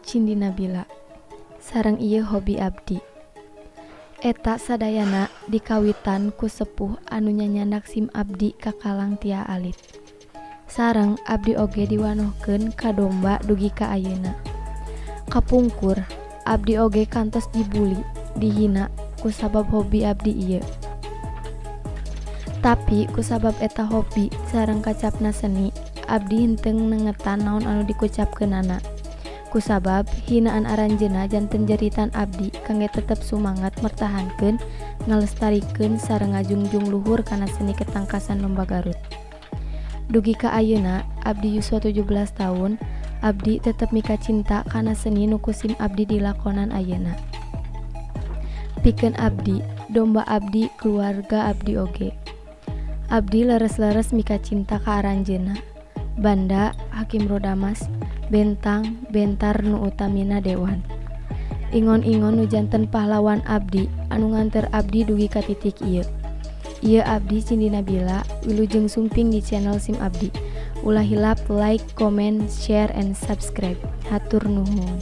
Cindy Nabila. Sareng ieu hobi abdi. Eta sadayana dikawitan ku sepuh anu nyanyandak sim abdi kakalang tia alit. Sareng abdi oge diwanohkeun ka domba dugi ka ayeuna. Kapungkur abdi oge kantos dibully, dihina kusabab hobi abdi ieu. Tapi kusabab eta hobi sareng kacapna seni, abdi henteu nengetan naon anu dikucapkeunana. Kusabab hinaan aranjeunna janten jeritan abdi kangge tetep sumangat mertahankeun, ngalestarikeun sareng ngajungjung luhur kana seni ketangkasan domba Garut. Dugi ka ayeuna abdi yuswa 17 tahun, abdi tetep mikacinta kana seni nu ku sim abdi dilakonan ayeuna. Pikeun abdi, domba abdi, keluarga abdi oge. Abdi leres-leres mikacinta ka aranjeunna. Banda, Hakim Rodamas, Bentang, Bentar nu utamina Dewan. Ingon-ingon nu janten pahlawan abdi anu nganter abdi dugi ka titik ieu. Ieu abdi Cindy Nabila, wilujeng sumping di channel Sim Abdi. Ulah hilap like, comment, share, and subscribe. Hatur nuhun.